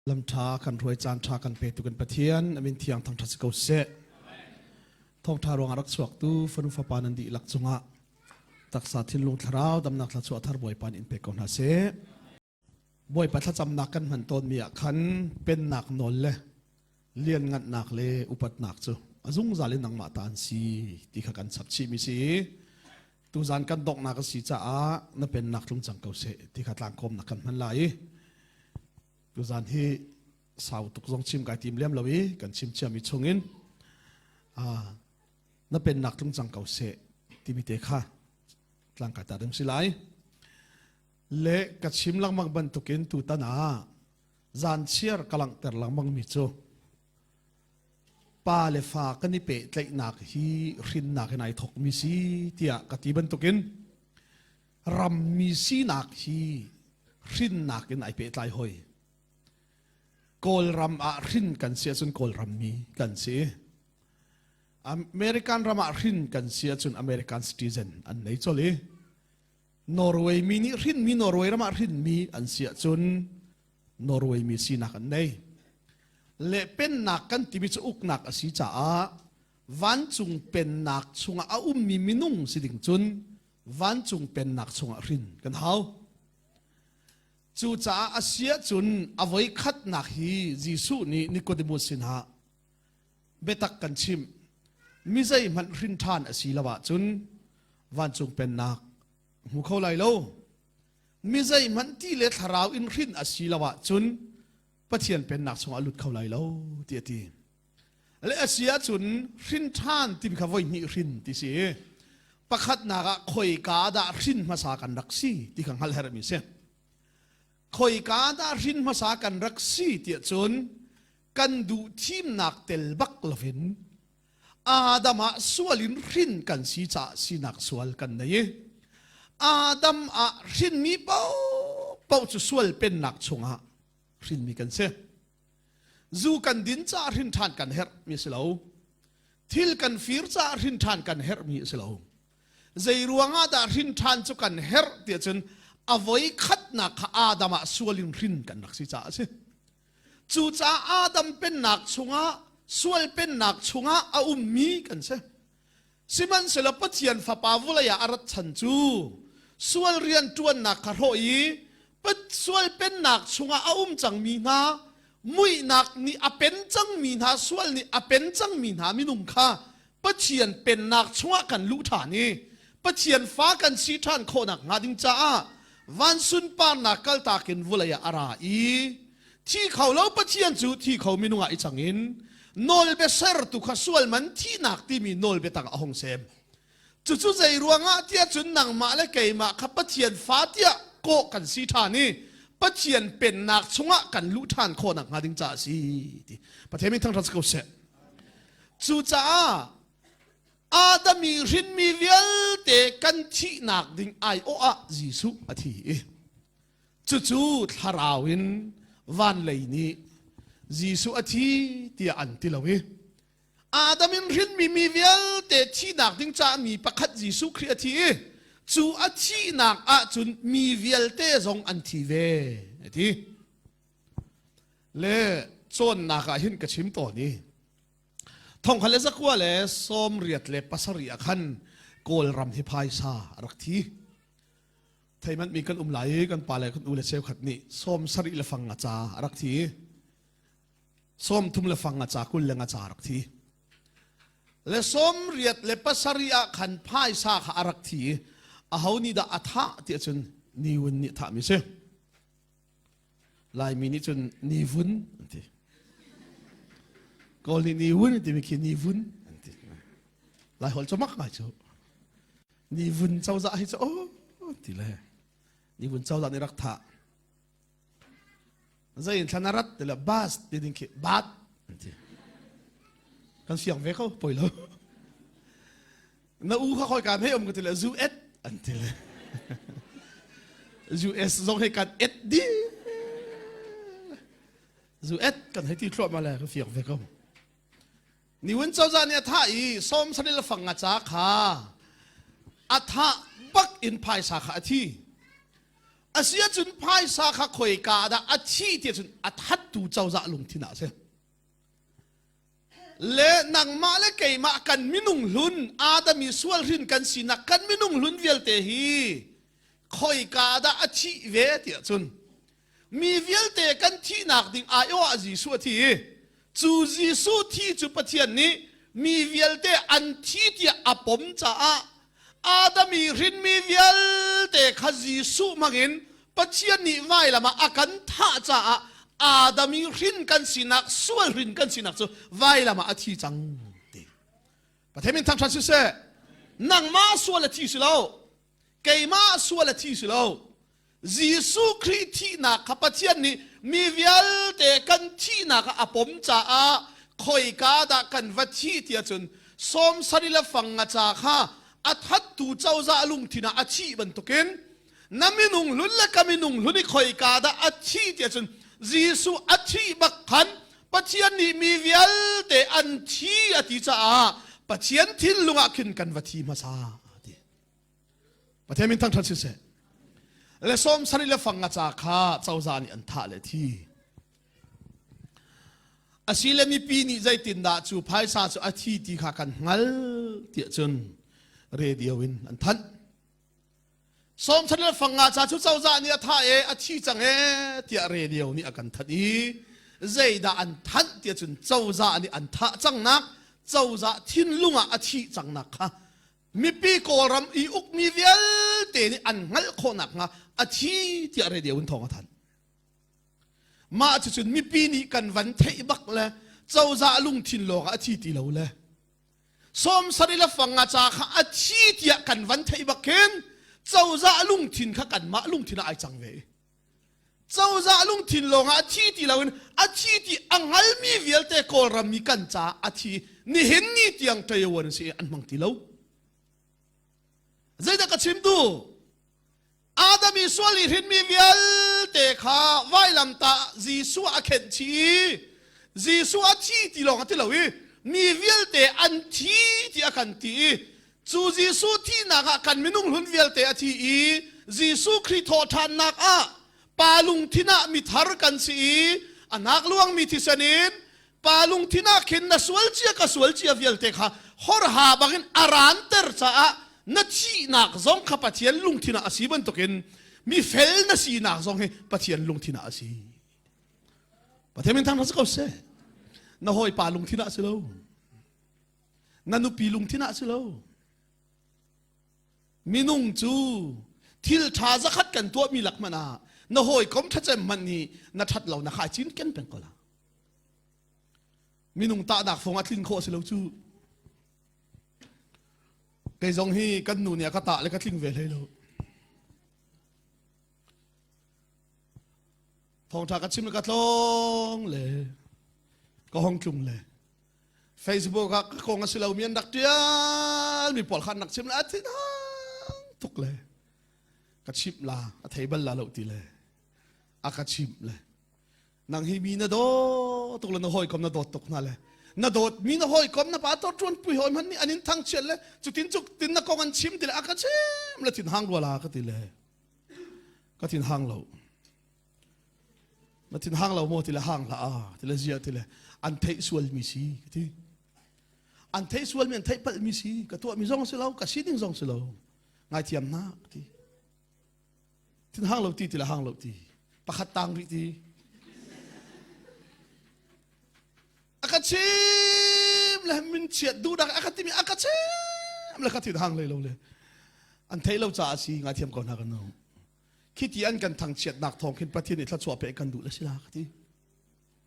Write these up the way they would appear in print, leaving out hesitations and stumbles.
Lamṭha kan hruai caan ṭha kan petu kan Pathian a min thiang thangṭhat si ko seh. Thawngṭha ruangah rak chuaktu fanu fapa nan dihlak cungah taksa thinlung thlarau damnak thluachuah thar Bawipa nih in pek ko hna seh. Bawipa thlacamnak kan hman tawnmi ah khan pennak nawl le lianngannak le upatnak cu a zungzal in nangmah ta an si ti kha kan chap chihmi si. Tuzan kan donghnak a si caah na pennak tlung cang ko seh ti kha tlangkawmnak kan hman lai i tuzan hi sau tuk zong chim kai tim lem lo i kan chim ciami chungin na pennak tlung cang ko seh timi te kha tlangkai ta ding si lai. Le ka chim lengmang bantukin tutan ah zan chiar ka langhter lengmang mi cu pa le fa kan i pehtlaihnak hi hrinnak in ai thokmi si tiah ka ti bantukin rammi sinak hi hrinnak in ai pehtlai hoi. Kawlram ah hrin kan si ahcun Kawlrammi kan si. American ram ah hrin kan si ahcun American citizen an nei chol i Norway mi nih hrinmi Norway ram ah hrinmi an si ahcun Norway mi sinak an nei. Le pennak kan timi cu uknak a si caah vancung pennak chungah a ummi minung si ding cun vancung pennak chungah hrin kan hau. Cucaah a si ahcun a voi khatnak hi Jesuh nih Nicodemus sinah biatak kan chimh. Mi zeihmanh hrin ṭhan a si lo ahcun vancung pennak hmu kho lai lo. Mi zeihmanh ti le thlarau in hrin a si lo ahcun Pathian pennak chungah a lut kho lai lo ti a ti. Le a si ahcun hrin ṭhan timi kha voi hnih hrin ti si. Pakhatnak ah khoika dah hrin hmasa kan rak si ti kha hngalh herhmi si. Khoika dah hrin hmasa kan rak si tiah cun kan duh thimnak tel bak loin Adam ah sual in hrin kan si caah sinak sual kan nei i Adam ah hrinmi paohpaoh cu sual pennak chungah hrinmi kan si. Zu kan din caah hrin ṭhan kan herhmi a si lo. Thil kan fir caah hrin ṭhan kan herhmi a si lo. Zei ruangah dah hrin ṭhan cu kan herh tiah cun a voi khatnak kha Adam ah sual in hrin kan rak si caah a si. Cucaah Adam pennak chungah sual pennak chungah a ummi kan si. Sihmanhsehlaw Pathian Fapa vawlei ah a rat chan cu sual rian ṭuannak kha hrawh i sual pennak chungah a um cangmi hna muihnak nih a pen cangmi hna sual nih a pen cangmi hna minung kha Pathian pennak chungah kan luh ṭhan i Pathian fa kan si ṭhan khawhnak hnga ding caah van sunparnak kaltak in vawlei ah a ra i thi kho lo Pathian cu thi kho minung ah i cang in nawlbia sertu kha sual man thihnak timi nawlbia tang a hung sem. Cucu zei ruangah tiah cun nangmah le keimah kha Pathian fa tiah kawh kan si ṭhan i Pathian pennak chungah kan luh ṭhan khawhnak hnga ding caah a si ti. Pathian min thangṭhat si ko seh. Cucaah Adam i hrinmi vialte kan thihnak ding aiawh ah Jesuh a thi i cucu thlarau in van lei nih Jesuh a thi tiah an ti lo i Adam in hrinmi mi vialte thihnak ding caah mi pakhat Jesuh Khrih a thi i cu a thihnak ahcun mi vialte zong an thi ve a ti. Le cawnnak ah hin ka chim tawn i thongkhat le zakua le 87 ah khan Kawlram hi phaisa a rak thi. Theimanh mi kan um lai i kan pa le kan u le cheukhat nih 70 le fang a ca a rak thi. 30 le fang a ca 20 le nga ca a rak thi. Le 87 ah khan phaisa kha a rak thi i aho nih dah a thah ti ahcun Niwin nih thahmi si. Laimi nih cun nivun an ti. Kawl nih nivun an timi khi nivun an ti. Lai holh cu mak ngai cu. Nivun cozah hi cu oh ti le nivun cozah nih rak thah. Zei in thlan a rat ti le bas ti ding khi bat an ti. Kan siang ve ko poi lo. Na u kha khoi ka hei um ka ti le zu et an ti le. US zong hei kan et di. Zu et kan hei ti thluahmah le ka fiak ve ko. Niwin cozah nih a thah i sawm saril fang nga ca kha a thah bak in phaisa kha a thi. Asiahcun phaisa kha khoika dah a thih ti ahcun a thattu cozah lungthin ah a si. Le nangmah le keimah kan minung hlun Adam i sual hrin kan sinak kan minung hlun vialte hi khoika dah a thih ve ti ahcun mi vialte kan thihnak ding aiawh ah Jesuh a thi i cu Jesuh thi cu Pathian nih mi vialte an thi tiah a pom caah Adam i hrinmi vialte kha Jesuh hmangin Pathian nih vailam ah a kan thah caah Adam i hrin kan sinak sual hrin kan sinak cu vailam ah a thi cang ti. Pathian min thangṭhat siseh nangmah sual a thi si lo keimah sual a thi si lo Jesuh Khrih thihnak kha Pathian nih mi vialte kan thihnak ah a pom caah khoika dah kan va thih tiah cun sawmsarih le fang nga ca kha a thattu cozah lungthin ah a thih bantukin na minung hlun le ka minung hlun i khoika dah a thih tiah cun Jesuh a thih bak khan Pathian nih mi vialte an thi a ti caah Pathian thinlung ah khin kan va thi hmasa ti. Pathian min thangṭhat siseh. Le sawm sarih le fang nga ca kha cozah nih an thah le thi. Asile mipi nih zeitindah cu phaisa cu a thi ti kha kan hngal tiah cun radio in an thanh. Sawm sarih le fang nga ca cu cozah nih a thah e a thi cang e tiah radio nih a kan thanh i zeidah an thanh tiah cun cozah nih an thah cangnak cozah thinlung ah a thih cangnak kha mipi Kawlram i ukmi vialte nih an hngalh khawh nakhnga a thi tiah radio in thawng a thanh. Mah cucun mipi nih kan van theih bak le cozah lungthin lawng ah a thi ti lo le sawm sarih le fang nga ca kha a thi tiah kan van theih bak khin cozah lungthin kha kanmah lungthin ah ai cang ve. Cozah lungthin lawngah a thi ti loin a thi ti a hngalmi vialte Kawlram mi kan caah a thi nihin ni tiang ṭayawan si an hmang ti lo. Zeidah ka chim tu? Adam i sual i hrinmi vialte kha vailamtah Jesuh a khenh chih i Jesuh a thi ti lawng a ti lo i mi vialte an thi ti a kan ti i Cu Jesuh thihnak ah kan minung hlun vialte a thi i Jesuh Khrih thawhṭhannak ah pa lungthin ah mithar kan si i a hnak luangmi thisen in pa lungthin ah khin na sual cia ka sual cia vialte kha horha bangin a ranter caah na thihnak zong kha Pathian lungthin ah a si bantukin mifel na sinak zong hi Pathian lungthin ah a si. Pathian min thang si ko seh. Na hawipa lungthin ah si lo. Na nupi lungthin ah si lo. Minung cu thil ṭha zakhat kan tuahmi lak hmanh ah na hawikom ṭhacem hmanh nih na ṭhat lo na khai cin ken peng ko la. Minung tahnak fong a tlin khawh si lo cu. Kei zong hi kan nu nih a ka tah le ka tling ve hlei lo. Thawngṭha ka chim le ka tlawng le ka hong tlung le Facebook ah ka kong a si lomi an rak ṭial mi pawl kha an rak chim le a thinhang tuk le ka chimh la a thei bal la lo ti le a ka chimh le nang hi mi na daw tuk le na hawikom na dawt tuk hna le na dawt mi na hawikom na pa to ṭuan pui hawi hmanh nih an in thangchiat le cutin cuk tin na kong an chim ti le a ka chim le thinhang rua la ka ti le ka thinhang lo Na thin hang lo maw ti le hang hlah ah ti le zia ti le an theih sualmi si ka ti. An theih sualmi an theih palhmi si ka tuahmi zong si lo ka sining zong si lo ngaithiam hna ka ti. Thin hang lo ti ti le hang lo ti pakhat tang rih ti. A ka chim le min chiat duhnak a ka timi a ka chim le ka thin hang lei lo le an theih lo caah si ngaithiam ko hna kan no. Khiti an kan thangchiatnak thawng khin Pathian nih thluachuah pek kan duh le si la ka ti.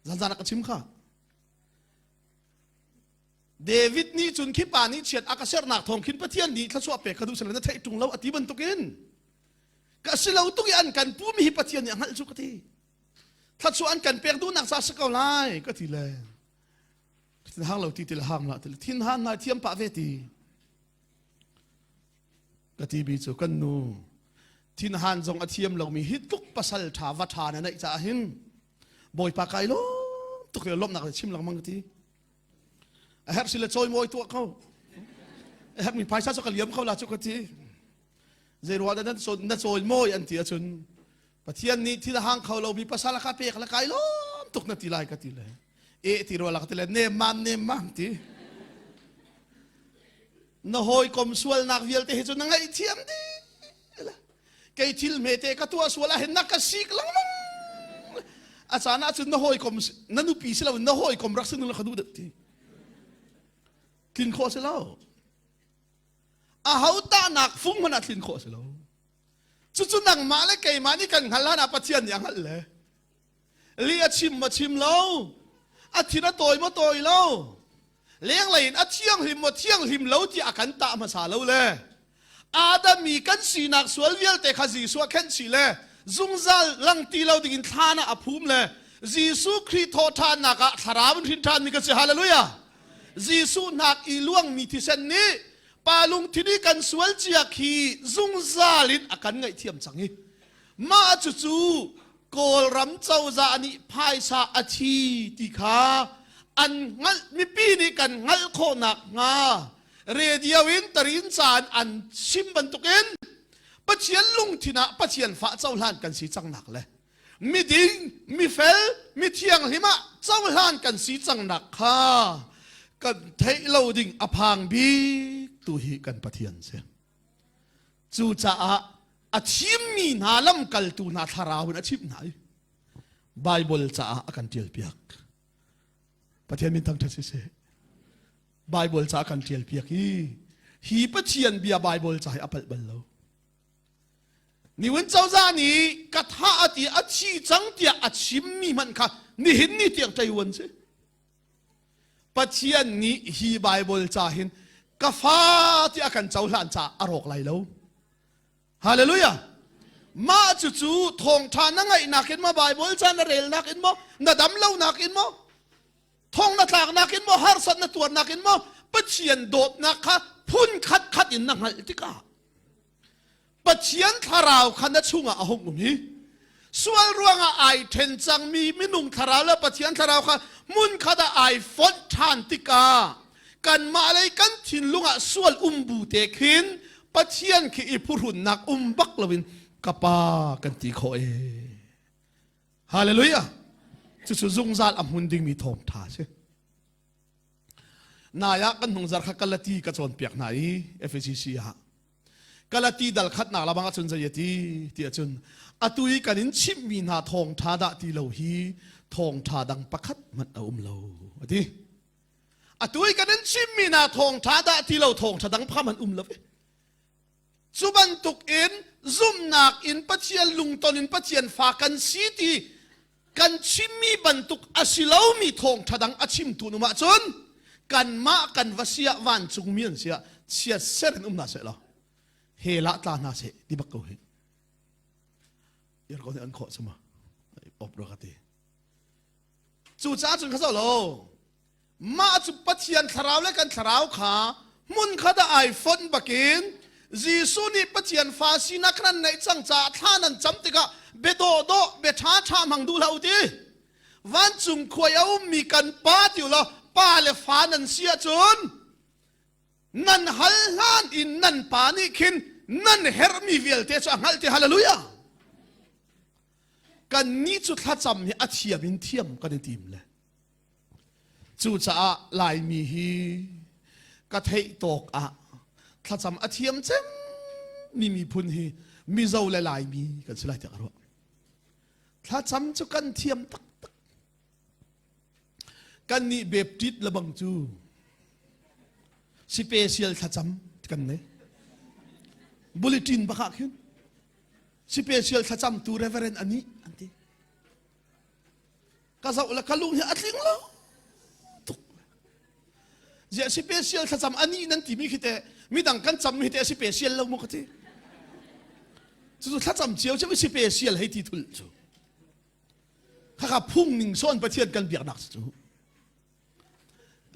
Zanzan a ka chim kha. David nih cun khi pa nih chiat a ka sernak thawng khin Pathian nih thluachuah pek ka duh sila na theih ṭung lo a ti bantukin ka si lo tuk i an kan pumi hi Pathian nih a hngalh cu ka ti. Thluachuah an kan pek duhnak ca si ko lai ka ti le. Thin hang lo ti ti le hang la ti le thin han nai thiam pah ve ti. Ka ti cu kan nu thinhan zong a thiam lomi hi tluk pasal ṭha va ṭha na neih caah hin Bawipa kai lawm tuk le lawmhnak le chim lengmang ka ti. A herh si le cawimawi tuah ko. A herhmi phaisa cu ka liam ko la cu ka ti. Zei ruah dah na cawimawi an ti ahcun. Pathian nih thil a hang kho lomi pasal a ka pek le kai lawm tuk na ti lai ka ti le e ti rua la ka ti le nem mam nem mam ti na hawikom sualnak vialte hi cu na ngaihthiam dih kei thil hmete ka tuah sual ah hin na ka sik lengmang a caan ah cun na hawikom na nupi si lo na hawikom rak si nu ka duh deuh ti tlin khawh si lo a ho tahnak fung hmanh ah tlin khawh si lo cucu nangmah le keimah nih kan hngal hlan ah Pathian nih a hngalh le Li a chim maw chim lo? A thin a tawi maw tawi lo? Lenglei in a thianghlim maw thianghlim lo tiah a kan tah hmasa lo le Adam i kan sinak sual vialte kha Jesuh a khenh chih le zungzal lang ti lo dingin thlan ah a phum le Jesuh Khrih thawhṭhannak ah thlarau in hrin ṭhanmi kan si. Hallelujah! Jesuh hnak i luangmi thisen nih pa lungthin i kan sual cia khi zungzal in a kan ngaihthiam cang i mah cucu Kawlram cozah nih phaisa a thi ti kha an hngalh mipi nih kan hngalh khawh nakhnga radio in tarin caan an chim bantukin Pathian lungthin ah Pathian fa cohlan kan si cang nak le miding mifel mithianghlim ah cohlan kan si cang nak kha kan theih lo ding a phang bik tu hi kan Pathian si. Cucaah a thimmi hna lamkaltu hna thlarau in a chimh hna i Baibal caah a kan ṭialpiak. Pathian min thangṭhat siseh. Baibal ca a kan ṭialpiak i hi Pathian bia Baibal ca hi a palh bal lo. Niwin cozah nih ka thah a ti a thi cang tiah a chimmi hmanh kha nihin ni tiang ṭeiuan si. Pathian nih hi Baibal ca hin ka fa ti a kan cohlan caah a rawk lai lo. Hallelujah. Mah cucu thawngṭha na ngaihnak in maw Baibal ca na relnak in maw na dam lonak in maw thong na tlaknak in maw harsat na tuarnak in maw Pathian dawtnak kha phun khat khat in na hngalh tikah Pathian thlarau kha na chungah a hung um i sual ruangah ai ṭhen cangmi minung thlarau le Pathian thlarau kha hmunkhat ah ai fonh ṭhan tikah kanmah lei kan thinlung ah sual um bu te khin Pathian khi i phuhrunnak um bak loin ka pa kan ti khawh e. Hallelujah! Cucu zungzal a hmun dingmi thawngṭha a si. Nai ah kan hnungzar kha Galati ka cawnpiak hna i FACC ah Galati dal khatnak labang ahcun zei a ti ti ahcun atu i kan in chimhmi hna thawngṭha dah ti lo hi thawngṭha dang pakhat hmanh a um lo a ti. Atu i kan in chimhmi hna thawngṭha dah ti lo thawngṭha dang pakhat hmanh um lo. Cu bantuk in zumhnak in Pathian lungton in Pathian fa kan si ti kan chimmi bantuk a si lomi thawngṭha dang a chimtu an um ahcun kanmah kan va siah vancungmi an siah chiatser in um hna seh law hell ah tla hna seh ti bak ko hi irko nih an khawh cuma op ro ka ti cucaah cun kha lo Mah cu Pathian thlarau le kan thlarau kha hmun khat ah ai fonh bakin Jesuh nih Pathian fa sinak nan neih cang caah thla nan cam tikah bia dawhdawh bia ṭha ṭha hmang duh hlah u ti. Vancung khua i a ummi kan pa ti u law pa le fa nan si ahcun nan hal hlan in nan pa nih khin nan herhmi vialte cu a hngalh ti hallelujah. Kannih cu thlacam hi a thiam in thiam kan i tim le Cucaah Laimi hi ka theih tawk ah thlacam a thiam cemmi miphun hi Mizo le Laimi kan si lai tiah ka ruah. Thlacam cu kan thiam taktak. Kannih Baptist lebang cu special thlacam kan nei. Bulletin bak ah khin special thlacamtu Reverend ani an ti. Ka zoh le ka lung hi a tling lo tuk. Ziah special thlacam ani nan timi khi te midang kan cam mi te special lo mu ka ti. Cucu thlacam cio cio special hei ti thul cu. Khakha phung ning sawn Pathian kan biaknak cu.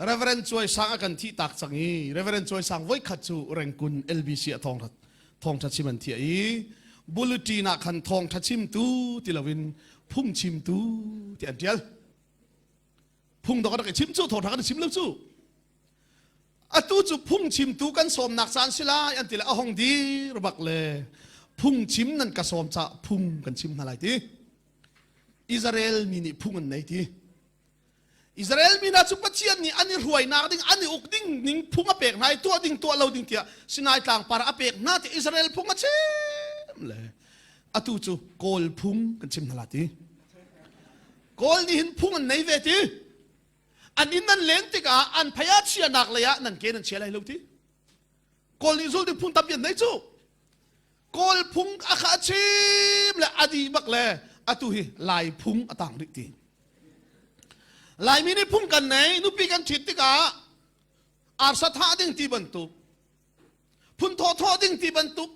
Reverend Cuai Sang a kan thih tak cang i Reverend Cuai Sang voikhat cu Rengkun LBC a thawngtha thawngtha chim an thiah i bulletin ah khan thawngtha chimtu ti loin phung chimtu ti an tial. Phung dok rak i chim cu thawngtha kan i chim lo cu. Atu cu phung chimtu kan sawmnak caan si lai an ti le a hong dir bak le. Phungchim nan ka sawm caah phung kan chim hna lai ti. Israel mi nih phung an nei ti. Israel mi hna cu Pathian nih an i hruainak ding, an i uk ding ning phung a pek hna i tuah ding tuah lo ding tiah Sinai tlang par a pek hna ti Israel phung a chim le atu cu Kawl phung kan chim hna la ti. Kawl nih hin phung an nei ve ti. An inn nan len tikah an phei ah chianak lei ah nan ke nan chia lai lo ti. Kawl nih zul ding phung tampi an nei cu. Kawl phung a kha a chim le a dih bak le atu hi Lai phung a tang rih ti. Laimi nih phung kan nei nupi kan ṭhit tikah arsa thah ding ti bantuk phun thawh thawh ding ti bantuk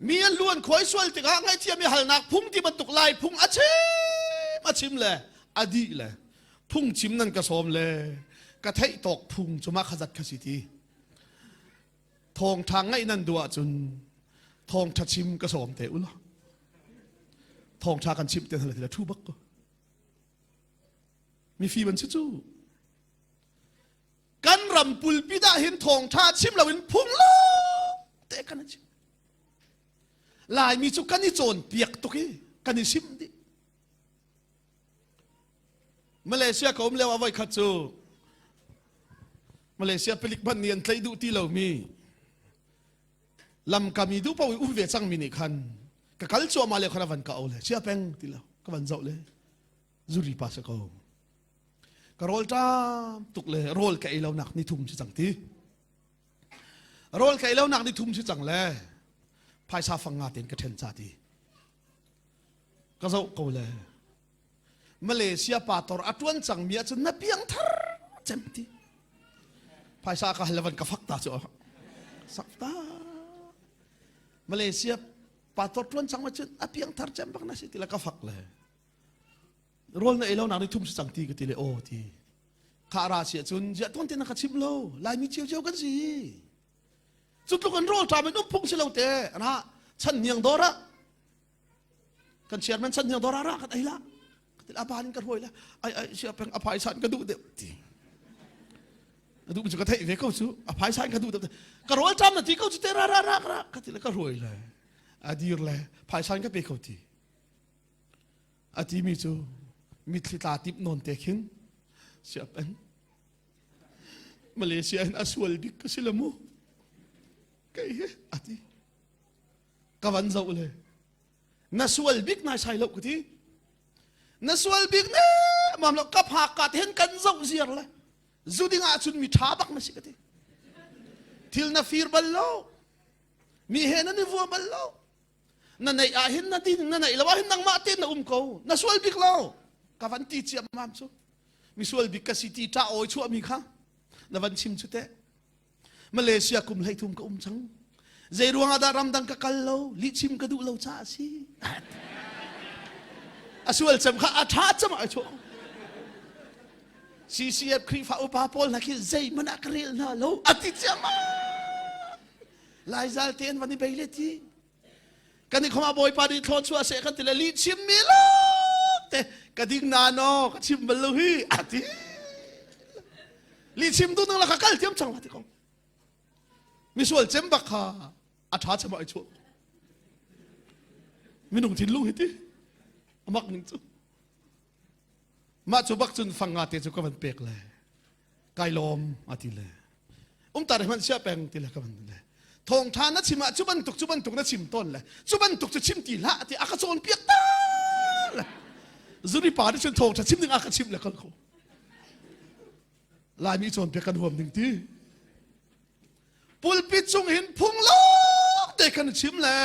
mi an lu an khuai sual tikah ngaihthiam i halnak phung ti bantuk Lai phung a chim a chim le a dih le phung chim nan ka sawm le ka theih tawk phung cu mah kha zat kha si ti. Thawngṭha ngaih nan duh ahcun thawngṭha chim ka sawm te u law. Thawngṭha kan chimh te hna le thu bak ko. Mifim an si cu. Kan ram pulpit ah hin thawngṭha chim loin phung lo te kan chim. Laimi cu kan i cawnpiak tuk i kan i sim dih. Malaysia ka um lio ah voikhat cu Malaysia palik hmanh nih an tlaih duh ti lomi lamkam i duh paoh i um ve cangmi nih khan ka kal cuahmah lio khan a van ka o le chia peng ti lo ka van zoh le zuri pa sa ko ka rawl ṭam tuk le rawl ka ei lo nak ni thum si cang ti rawl ka ei lo nak ni thum si cang le phaisa fang nga ten ka ṭhen ca ti ka zoh ko le Malaysia pator a tuan cangmi ahcun na piang thar cem ti phaisa ka hal van ka fak ta cu sak ta Malaysia pator tuan cang ahcun a piang thar cem bak na si ti la ka fak le rawl na ei lo nak ni thum si cang ti ka ti le aw ti kha ra si ahcun ziah tuan te na ka chim lo laimi cio cio kan si cu tluk an rawl ṭam in um phung si lo te ra chan niang dawr ah kan chairman chan niang dawr ah ra kan ei la ka ti aban in ka hruai la ai ai sia peng a phaisa in ka duh deuh ti a duh cu ka theih ve ko cu a phaisa in ka duh deuh ka rawl ṭam na ti ko cu te ra ra ra ra ka ti le ka hruai le a dir le phaisa in ka pe ko ti a ti mi cu mitthli tla tip nawn te khin sia peng Malaysia in a sual bik ka si le mu kei hi a ti ka van zoh le na sual bik nai sai lo ka ti na sual bik ne mam lo ka phak ka te hin kan zoh ziar le zu ding ah cun mi tha bak na si ka ti thil na fir bal lo mi he na ni vua bal lo na neih ah hin na din na neih lo ah hin nangmah te na um ko na sual bik lo ka van ti ciam mam cu misual bik ka si ti ṭah awi chuahmi kha na van chim cu teh Malaysia kum 13 ka um cang zei ruang ah dah ramdang ka kal lo lihchim ka duh lo caah a si a sual cem kha a ṭha cem ai chuah CCF Khrihfa upa pawl hna khi zeihmanh ah ka rel hna lo a ti ciammam Laizal te an van i bei le ti kan i khoma bawipa nih thlaw chuah seh kan ti le lih chim mi lo te ka ding na no ka chim bal lo hi a ti lih chim tu nang la ka kal tiam chang la ti ko misual cem bak kha a tha cem ai chuah minung thinlung hi ti amak ning cu mah cu bak cun fang nga te cu ka van pek le kai lawm a ti le um tar hmanh sia peng ti le ka van le thawngtha na chim ah cu bantuk cu bantuk na chim tawn le cu bantuk cu chim ti hlah ti a ka cawn piak ta le zuri pa nih cun thawngtha chim ding a ka chim le kal ko laimi cawn piak kan huam ding ti pulpit chung hin phung lawng te kan chim le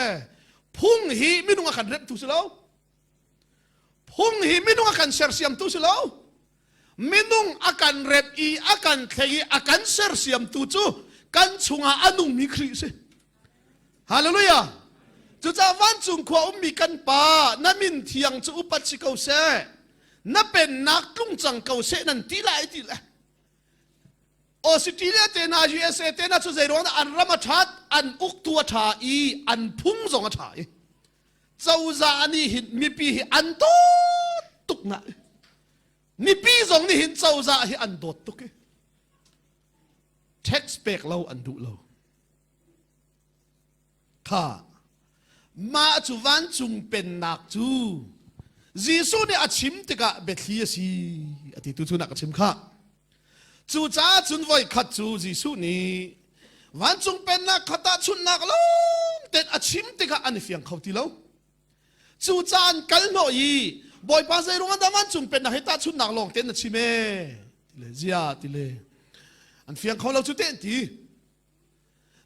phung hi minung a kan remh tu si lo Phung hi minung a kan sersiamtu si lo. Minung a kan rep i a kan thleng i a kan sersiamtu cu kan chungah a nungmi Khrih si. Hallelujah. Cucaah vancung khua ummi kan Pa, na min thiang cu upat si ko seh. Na pennak tlung cang ko seh nan ti lai ti le. Australia te na USA te na cu zei ruang dah an ram a ṭhat, an uktu a ṭha i an phung zong a ṭha i. Cozah nih hin mipi hi an dawt tuk na. Mipi zong nih hin cozah hi an dawt tuk i tax pek lo an duh lo. Kha. Mah cu vancung pennak cu Jesuh nih a chim tikah biathli a si a ti tu cu nak a chim kha. Cucaah cun voikhat cu Jesuh nih vancung pennak kha tahchunhnak lawng tein a chim tikah an i fiang kho ti lo. Cucaah an kal hnawh i Bawipa zei ruangah dah vancung pennak hi tahchunhnak lawng tein na chim ee ti le zia ti le an fiang kho lo cu te an ti.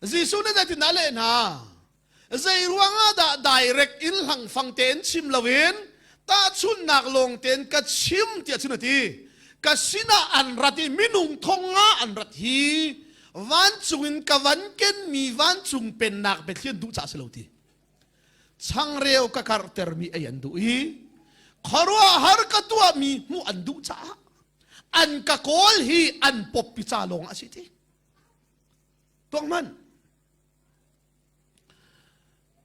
Jesuh nih zeitin dah a leh hna? Zei ruangah dah direct in hlangfang tein chim loin tahchunhnak lawng tein ka chim tiah cun a ti. Ka sinah an rat i minung thong nga an rat hi vancung in ka van kenmi vancung pennak biathli an duh caah si lo ti. Changreu ka karhtermi ei an duh i khuaruahhar ka tuahmi hmuh an duh caah an ka kawl hi an pawppi ca lawng a si ti. Tuak hmanh.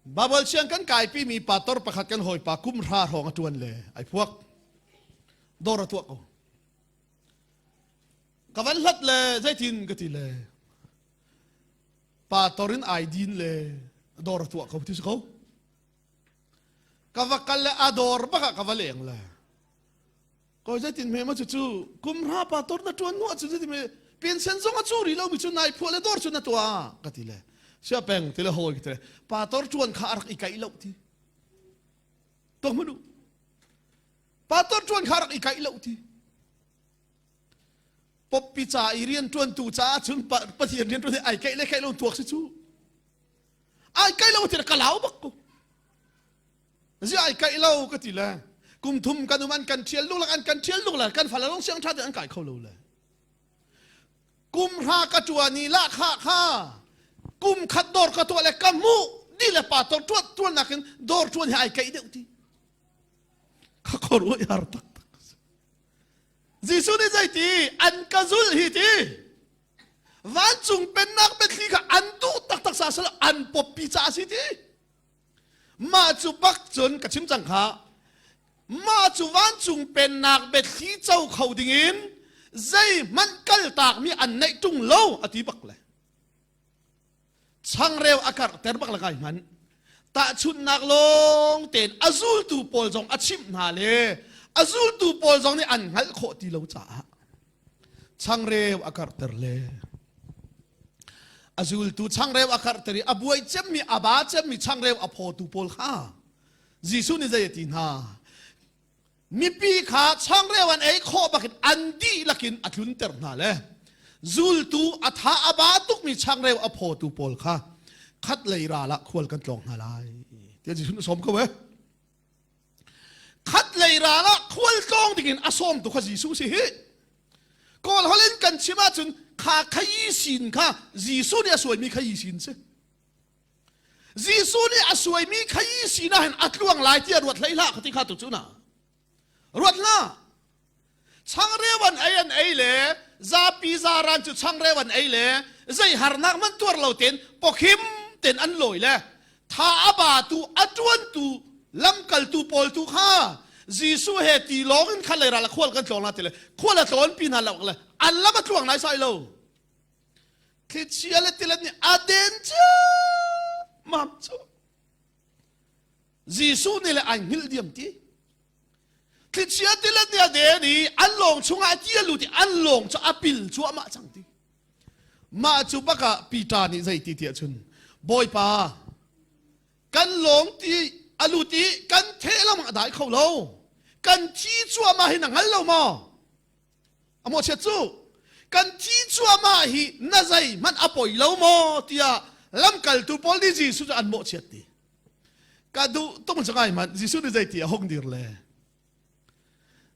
Bible siang kan kaipi mi pastor pakhat kan hawipa kum hra hrawng a tuan le ai phuak. Dawr a tuah ko. Ka van hlat le zeitin ka ti le pastor in ai din le dawr a tuah ko ti si ko. Ka va kal le a dawr bak ah ka va leng le Ko zeitin hme ma cucu kum hra pa tor na tuan nu cu zeitin me pension zong a cu ri lo mi cu nai phuah le dor cu na tua ka ti le sia peng ti le hawi ka ti le pa tor tuan kha a rak i kaih lo ti to hmanu pa tor tuan kha rak i kaih lo ti poppi ca i rian tuan tu caah cun pathian rian tuan ai kaih le kaih lo tuak si cu ai kaih lo ti ka lau bak ko Zi ai kaih lo ka ti le kum thum kan um an kan thial lung an kan thial lung le kan fale lung siang tha te an kai kho lo le kum hra ka tuan i la kha kha kum khat dor ka tuah le ka mu di le pa tor tuan tuan nakin dor tuan hi ai kaih deuh ti kha khor ui har tak tak Jesuh nih zei ti an ka zul hi ti vancung pennak biathli kha an duh taktak sa sal an poppi ca si ti Mah cu bak cun ka chim cang kha mah cu vancung pennak biathli co kho dingin zeihmanh kaltakmi an neih ṭung lo a ti bak le changreu a karhter bak le ngai hmanh tahchunhnak lawng tein a zultu pawl zong a chimh hna le a zultu pawl zong nih an hngalh khawh ti lo caah changreu a karhter le a zultu changreu a karhter i a buai cemmi a ba cemmi changreu a phawtu pawl kha Jesuh nih zei a ti hna mipi kha changreu an ei khawh bakin an dihlak in a tlunter hna le zultu a tha a ba tukmi changreu a phawtu pawl kha khat lei ral ah khual kan tlawng hna lai tiah Jesuh nih a sawm ko eh khat lei ral ah khual tlawng dingin a sawmtu kha Jesuh si hi kawl holh in kan chim ahcun kha khayi sin kha Jesuh nih a suaimi khayi sin si Jesuh nih a suaimi khayi sin ah hin a tluang lai tiah ruat hlei hlah khati kha tu cu na ruat hlah Changreu an ei an ei le zapi zaran cu changreu an ei le zei harnak man tuar lo ten pokhim ten an lawi le tha a ba tu a tuantu lamkaltu pawl tu kha Jesuh he ti lawng in khan leiral a khual kan tlawng la ti le khual a tlawn pi hna lo le an lam a tluang nai sai lo thlichia le tilet nih a den mam cu Jesuh nih le ai hngilh diam ti Thlichia tilet nih a den i an lawng chungah a ti a lut i an lawng cu a pil cuahmah cang ti. Mah cu bakah Peter nih zei ti tiah cun Bawipa kan lawng ti a lut i kan theh lamang a dai kho lo kan thi cuahmah hi na hngal lo maw a mawhchiat cu kan thi cuahmah hi na zei hmanh a poi lo maw tiah lamkaltu pawl nih Jesuh cu an mawhchiat ti Ka duh tung cu ngai hmanh Jesuh nih zeiti a hung dir le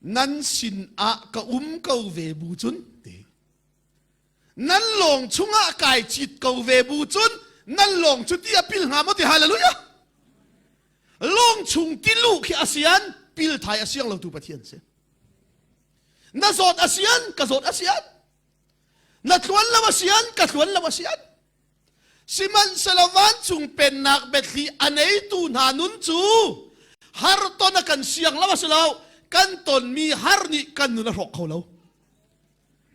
nan sin ah ka um ko ve bu cun ti nan lawng chungah kai cit ko ve bu cun nan lawng cu ti a pil hnga maw ti hallelujah lawng chung ti lu khi asian pil thai a siang lo tu Pathian si na zawt asian ka zawt asian na tluan lo asian ka tluan lo asian Sihmanhsehlaw vancung pennak biathli a neitu hna nun cu har ton a kan siang lo a si lo kan tonmi har nih kan nun a hrawk kho lo.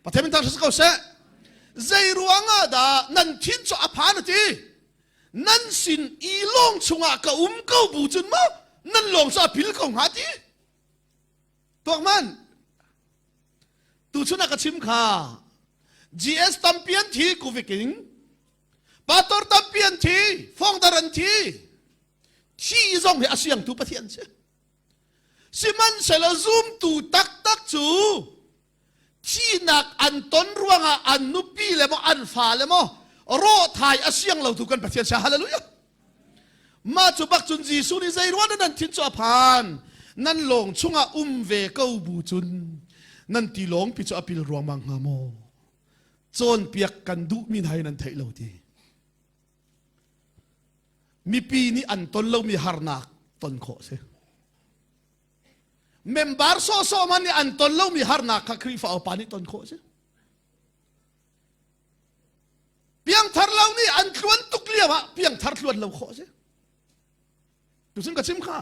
Pathian min thang ko seh. Zei ruangah dah nan thin cu a phan a ti? Nan sin i lawng chungah ka um ko bu cun maw nan lawng cu a pil ko hnga ti? Tuak man. Tuchun a ka chim kha. GS tampi an thi kuviking. Pastor tampi an thi, fongdar an thi. Thi zong hi a siangtu Pathian si. Sihmanhsehlaw zumtu taktak cu thihnak an ton ruangah an nupi le maw an fa le maw rawhthai a siang lo tu kan Pathian si. Hallelujah. Mah cu bak cun Jesuh nih zei ruang nan thin cu a phan nan lawng chungah um ve ko bu cun nan tilawng pi cu a pil ruangmang hnga maw cawnpiak kan duhmi hna hi nan theih lo ti mipi nih an ton lomi harnak ton khawh si member sawhsawh man nih an ton lomi harnak kha Khrihfa upa nih ton khawh si piangthar lo nih an tluan tuk lio ah piangthar tluan lo khawh si tucun ka chim kha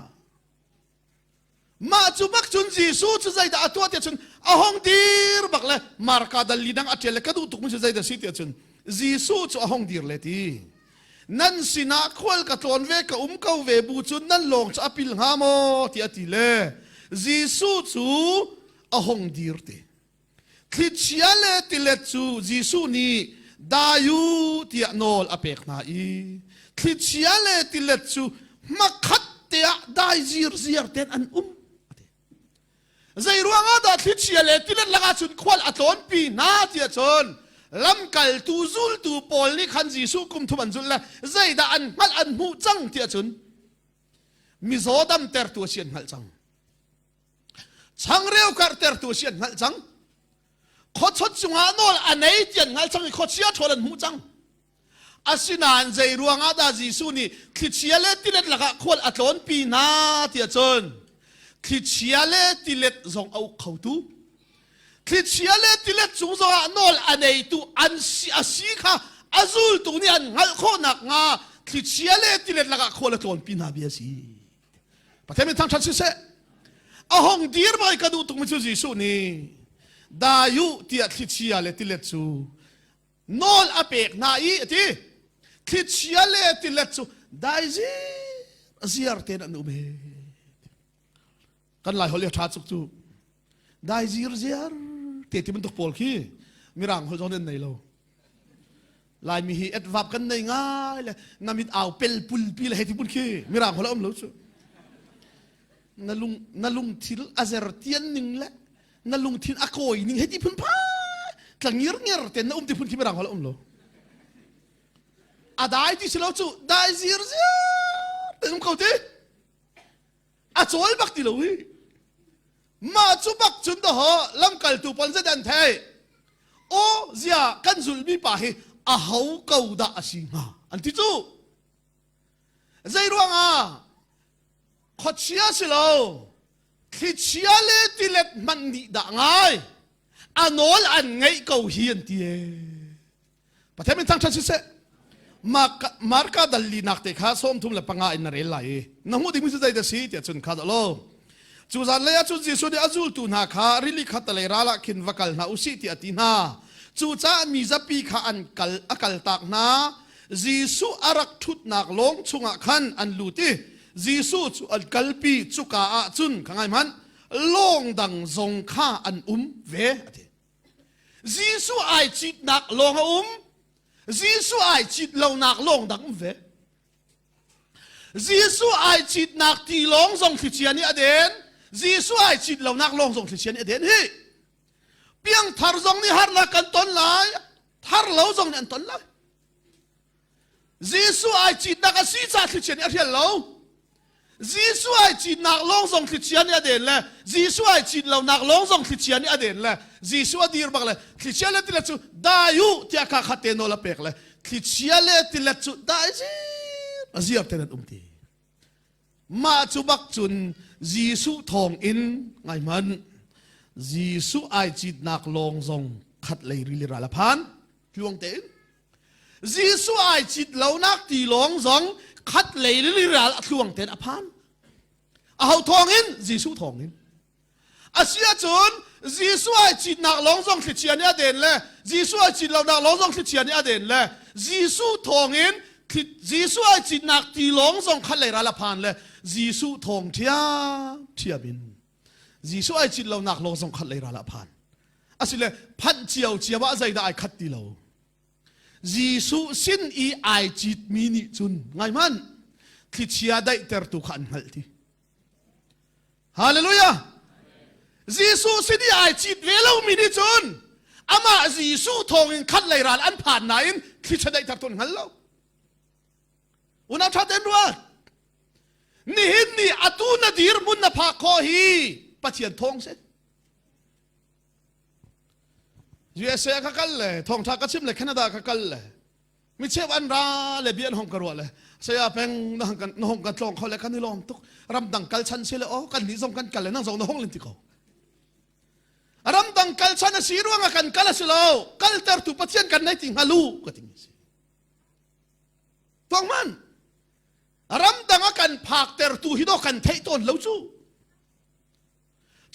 Mah cu bak cun Jesuh cu zeidah a tuah tiah cun a hong dir bak le Marka dal li dang a ṭial le ka duh tukmi cu zeidah si tiah cun Jesuh cu a hong dir le ti nan sinah khual ka tlawn ve ka um ko ve bu cun nan lawng cu a pil hnga maw tiah a ti le Jesuh cu a hong dir ti Thlichia le tilet cu Jesuh nih dai u tiah nawl a pek hna i thlichia le tilet cu hmakhat te ah dai zirziar ten an um. Zei ruangah dah thlichia le tilet lakah cun khual a tlawnpi hna tiah cun lamkaltu zultu pawl nih khan Jesuh kum thum an zulh le zeidah an hngalh an hmuh cang tiah cun mizaw damtertu a si an hngalh cang. Changreu karhtertu si an hngalh cang. Khuachot cungah nawl a nei ti an hngalh cang i khuachia ṭhawl an hmuh cang. Asinain zei ruangah dah Jesuh nih thlichia le tilet lakah khual a tlawnpi hna tiah cun thlichia le tilet zong a uk khotu thlichia le tilet cung zongah nawl a neitu an si a si kha a zultu nih an hngalh khawh nakhnga thlichia le tilet lakah khual a tlawnpi hna bia a si. Pathian min thangṭhat siseh. A hong dir bai ka duh tukmi cu Jesuh nih dai u tiah thlichia le tilet cu nawl a pek hna i a ti. Thlichia le tilet cu dai ziar tein an um he. Kan lai holh i a ṭha cuk cu dai zir ziar te ti bantuk pawl khi mirang holh zong an nei lo. Laimi hi adverb kan nei ngai le na mit au pel pul pi le hei ti pun khi mirang holh a um lo cu. Na lung na lungthil a zer tian ning le na lungthin a kawi ning hei ti phun pha tlangir nger ten na um ti phun khi mirang holh a um lo. A dai ti si lo cu dai zir ziar ten um ko ti. A cawl bak ti lo hi. Mah cu bak cun dawh lamkaltu pawl zet an theih. Aw zia kan zulhmi pa hi a ho ko dah a si hnga an ti cu. Zei ruangah khuachia si lo thlichia le tilet hmanh nih dah ngai a nawl an ngeih ko hi an ti ee. Pathian min thangṭhat siseh. Marka dal linak te kha 35 in na rel lai i na hmuh dingmi cu zeidah si tiah cun kha dah lo. Cu zan lei ah cun Jesuh nih a zultu hna kha rili khattelei ral ah khin va kal hna u sih tiah a ti hna. Cucaah mi zapi kha an kal a kaltak hna. Jesuh a rak ṭhutnak lawng chungah khan an lut i Jesuh cu an kalpi cuka ah cun kha ngai hmanh lawng dang zong kha an um ve a ti. Jesuh ai citnak lawng a um. Jesuh ai cit lonak lawng dang um ve. Jesuh ai citnak ti lawng zong thlichia nih a den. Jesuh ai cit lonak lawng zong thlichia nih a den hi. Piangthar zong nih harnak kan ton lai, thar lo zong nih an ton lai. Jesuh ai citnak a si caah thlichia nih a hrial lo. Jesuh ai citnak lawng zong thlichia nih a den le Jesuh ai cit lonak lawng zong thlichia nih a den le Jesuh a dir bak le thlichia le tilet cu dai u tiah kha khat te nawl a pek le thlichia le tilet cu dai zir a ziar ten an um ti. Mah cu bak cun Jesuh thawng in ngai hmanh Jesuh ai citnak lawng zong khat lei rili ral a phan tluang tein Jesuh ai cit lonak tilawng zong khat lei ral a thluang ten a phan. Aho thawngin? Jesuh thawngin. Asi ahcun Jesuh ai citnak lawng zong thlichia nih a den le Jesuh ai cit lonak lawng zong thlichia nih a den le Jesuh thawngin Jesuh ai citnak tilawng zong khat lei ral a phan le Jesuh thawng ṭhiam ṭhiam in Jesuh ai cit lonak lawng zong khat lei ral a phan. Asile phanh cio cio ah zeidah ai khat ti lo. Jesuh sin i ai citmi nih cun ngai hmanh thlichia daihtertu kha an hngalh ti. Hallelujah! Jesuh sin i ai cit ve lomi nih cun amah Jesuh thawngin khat lei ral an phan nain thlichia daihtertu an hngal lo. Unau ṭha tein ruat. Nihin ni atu na dirhmun na phak khawh hi Pathian thawng si. USA ka kal le thawngṭha ka chim le Canada ka kal le mi cheu an ra le bia an hong ka ruah le saya peng na hong kan na hong kan tlawng kho le kan i lawm tuk ramdang kal chan si le o kan nih zong kan kal le nang zong na hong len ti ko ramdang kal chan a si ruangah kan kal a si lo kaltertu Pathian kan nei ti hngalu ka ti mi si tuang man ramdang a kan phaktertu hi do kan theih tawn lo cu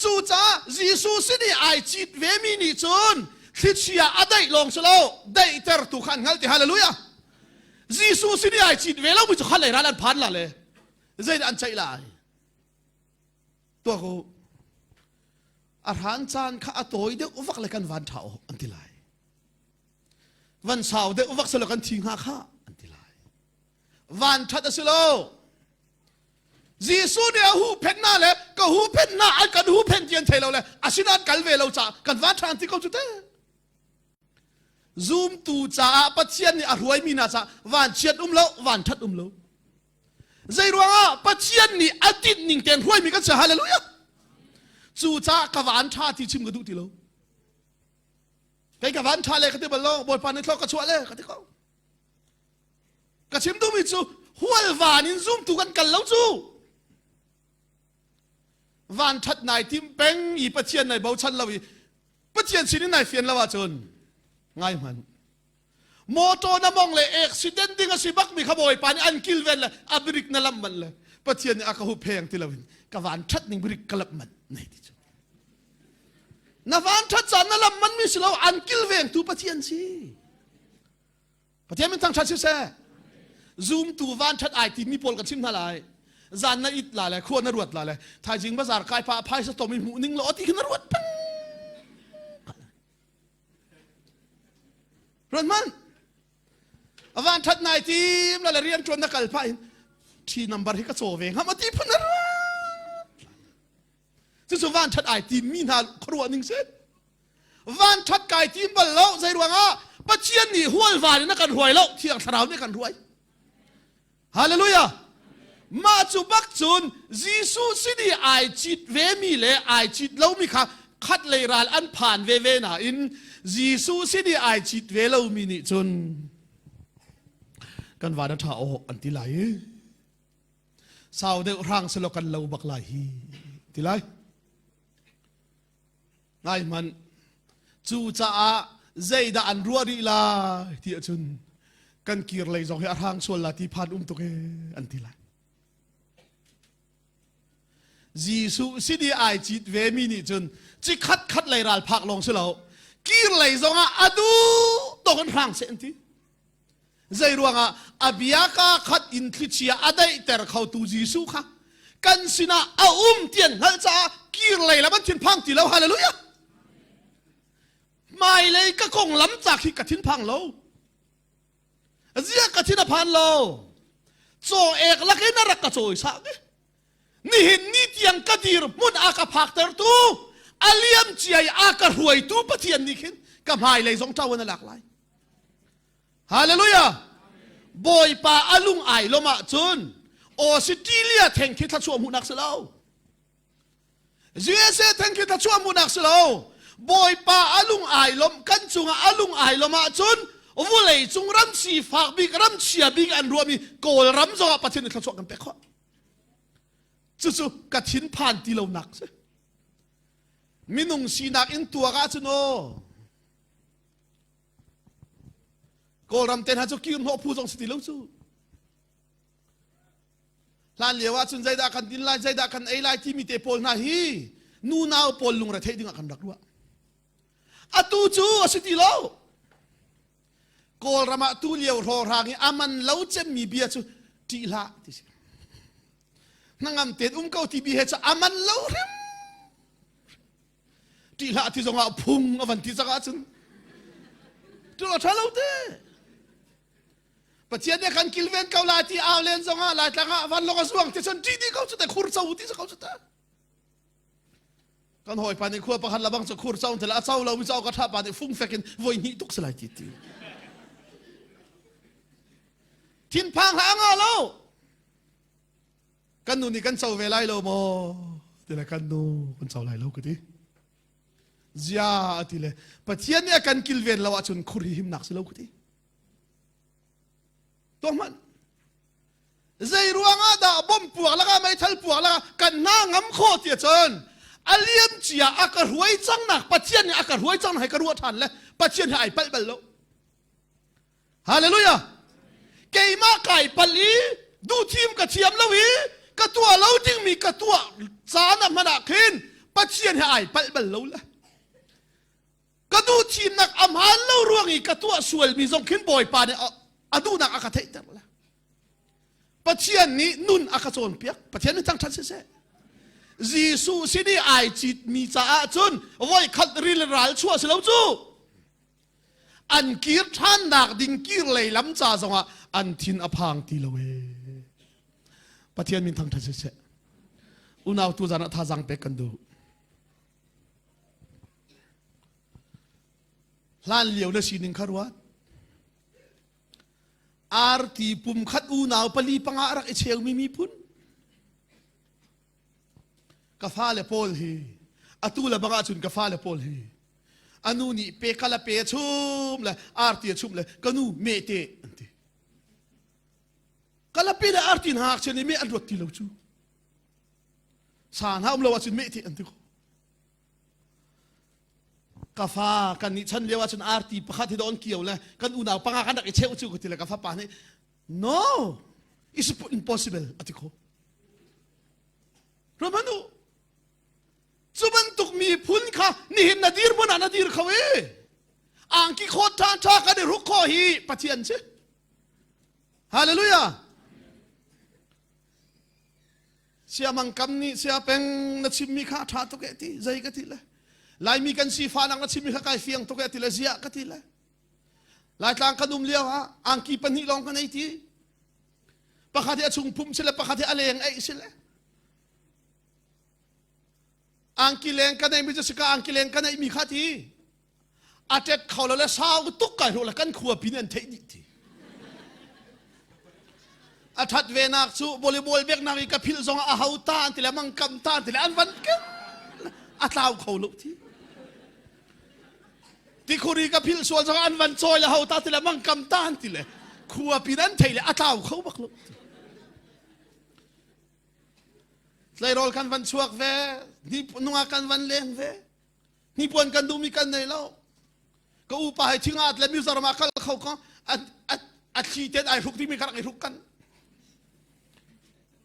Cucaah Jesuh sin i ai cit vemi nih cun thlichia a daih lawng si lo daihtertu kha an hngalh ti hallelujah Jesuh sin i ai cit ve lomi cu kha lei ral an phan la le zeidah an ceih lai tuak u a hran caan kha a tawi deuh vak le kan van ṭha awk an ti lai van sau deuh vak selo kan thi hnga kha an ti lai van ṭhat a si lo Jesuh nih a huhphenh hna le ka huhphenh hna an kan huhphenh ti an thei lo le asinain kal ve lo caah kan van ṭhan ti ko cu te. Zumtu caah Pathian nih a hruaimi hna caah vanchiat um lo, vanṭhat um lo. Zei ruangah Pathian nih a tinh ning tein hruaimi kan si hallelujah. Cu caah ka van ṭha ti chim ka duh ti lo. Kei ka van ṭha le ka ti bal lo, Bawipa nih thlawk ka chuah le ka ti ko. Ka chim duhmi cu hualvan in zumtu kan kal lo cu. Van ṭhat nai tim peng i Pathian nai bochan lo i Pathian sin in nai fian lo ahcun ngai hmanh. Motor na mong le accident ding a si bak mi kha Bawipa nih an kilven le a brik na lamh manh le Pathian nih a ka hupheng ti loin ka van ṭhat ning brik ka lamh manh nei ti cu. Na van ṭhat caan na lamh man mi si lo an kilvengtu Pathian si. Pathian min thangṭhat siseh. Zumtu vanṭhat ai timi pawl kan chim hna lai. Zan na it la le khua na ruat la le thaizing bazar kai pa phaisa tom i hmuh ning law ti khin na ruat peng. Ruat man. A van ṭhat nai tim la le rian ṭuan na kal pah in ṭhi number hi ka caw ve ngam a ti phun na ruat. Cucu van ṭhat ai tim mi hna khuaruah ning si. Van ṭhat kai tim bal lo zei ruangah Pathian nih hualvan in a kan hruai lo Thiang Thlarau nih a kan hruai. Hallelujah. Mah cu bak cun Jesuh sin i ai cit vemi le ai cit lomi kha khat lei ral an phan veve nain Jesuh sin i ai cit ve lomi nih cun kan van a ṭha awk an ti lai i sau deuh hrang selaw kan lo bak lai hi ti lai. Ngai hmanh. Cucaah zeidah an ruah rih lai ti ahcun kan kir lei zong hi a hrang sual la ti phan um tuk ee an ti lai. Jesuh sin i ai cit ve mi nih cun cikhat khat lei ral phak lawng si lo kir lei zong ah a duh tawk in hrang seh an ti. Zei ruangah a bia ka khat in thlichia a daihter khotu Jesuh kha kan sinah a um ti an hngalh caah kir lei lam an thinphang ti lo. Hallelujah! Hmailei ka konglam ca khi ka thinphang lo. Zia ka thin a phan lo. Caw ek lakin a rak ka cawi sak. Nihin ni tiang ka dir hmun a ka phaktertu a liam ciai a ka hruaitu Pathian nih khin ka hmailei zong ṭo in a lak lai. Hallelujah! Bawipa a lung ai lom ahcun Australia theng khi thluachuah hmuhnak si lo. USA theng khi thluachuah hmuhnak si lo. Bawipa a lung ai lom kan cungah a lung ai lom ahcun vulei cung ram sifak bik ram chia bik an ruahmi Kawlram zongah Pathian nih thluachuah kan pek khawh. Cucu ka thinphan ti lonak si. Minung sinak in tuak ahcun aw Kawlram te hna cu kir hnawh phu zong si ti lo cu. Hlan lio ahcun zeidah kan din lai, zeidah kan ei lai timi te pawl hna hi nunau pawl lungre theih dingah kan rak ruah. Atu cu a si ti lo. Kawlram ah tu lio hrawhrang i a man lo cemmi bia cu ṭih hlah ti si. Hnangam tein um ko ti bi he cu a man lo hrim. Ṭih hlah ti zongah phung a van ti cang ahcun ṭih a ṭha lo te. Pathian nih kan kilven ko lai ti au len zongah Laitlang ah vanlawng a zuang ti cun ṭih dih ko cu te khur co ti ko cu te. Kan hawipa nih khua pakhat labang cu khur co ti a co lo mi cu ka ṭha pa nih fungfek in voi hnih tuk si lai ti ti. Thinphang hlah nga lo. Kan nu nih kan co ve lai lo maw? Ti le kan nu kan co lai lo ka ti. Zia a ti le Pathian nih a kan kilven lo ahcun khur hi himnak si lo ka ti. Tuah hmanh. Zei ruangah dah bom puak lakah meithal puak lakah kan hna ngam khawh ti cun a liam cia a ka hruai cangnak Pathian nih a ka hruai cang hai ka ruah ṭhan le Pathian he ai palh bal lo. Hallelujah. Keimah kai palh i duhthim ka thiam lo i ka tuah lo dingmi ka tuah caan ah hmanh ah khin Pathian he ai palh bal lo le. Ka duh thimnak a hmaan lo ruang i ka tuah sualmi zong khin Bawipa nih a duhnak a ka theihter le. Pathian nih nun a ka cawnpiak. Pathian nih thangṭhat siseh. Jesuh sin i ai citmi caah cun voi khat ril ral chuah si lo cu. An kir ṭhannak ding kir lei lam ca zongah an thin a phang ti lo ee. Pathian min thangṭhat siseh. Unau tu zan ah thazaang pek kan duh. Hlan lio na sining kha ruat. Arti pum khat unau pali panga a rak i cheumi miphun. Ka fale pawl hi atu le bang ahcun ka fale pawl hi anu nih pe kala pe chum le arti a chum le ka nu me te an ti. Kalapi le arti hna ngakchia nih me an ruat ti lo cu. Sa hna um lo ahcun meh ti an ti ko. Ka fa kan nih chan lio ahcun arti pakhat hi don kio le kan unau panga kan rak i cheu cu ka ti le ka fapa nih no it's impossible a ti ko. Romanu cu bantuk miphun kha nihin na dir hmun ah na dir kho i angki khawt ṭha ṭha kan i ruk khawh hi Pathian si. Hallelujah. Siamang kam nih sia peng na chimmi kha a ṭha tuk eh ti zei ka ti le Laimi kan sifahnak na chimmi kha kai fiang tuk eh ti le ziah ka ti le Laitlang kan um lio ah angki pahnih lawng kan ei ti pakhat hi a chung phum si le pakhat hi a leng ei si le angki leng kan ei mi cu sika angki leng kan ei mi kha ti a tet kho lo le sau tuk kai hru le kan khua pin an theih dih ti a that ve nak cu volleyball bek nak i ka phil zong a ho ta an ti le mang kam ta an ti le an van ken a tlau kho lo ti tikhuri ka phil sual zong an van cawi le ho ta ti le mang kam ta an ti le khua pin an thei le a tlau kho bak lo tleirawl kan van chuak ve ni nungak kan van leng ve hnipuan kan duhmi kan nei lo ka upa hai thingat le Mizoram ah kal kho ko a thli ten ai hruk dingmi ka rak i hruk kan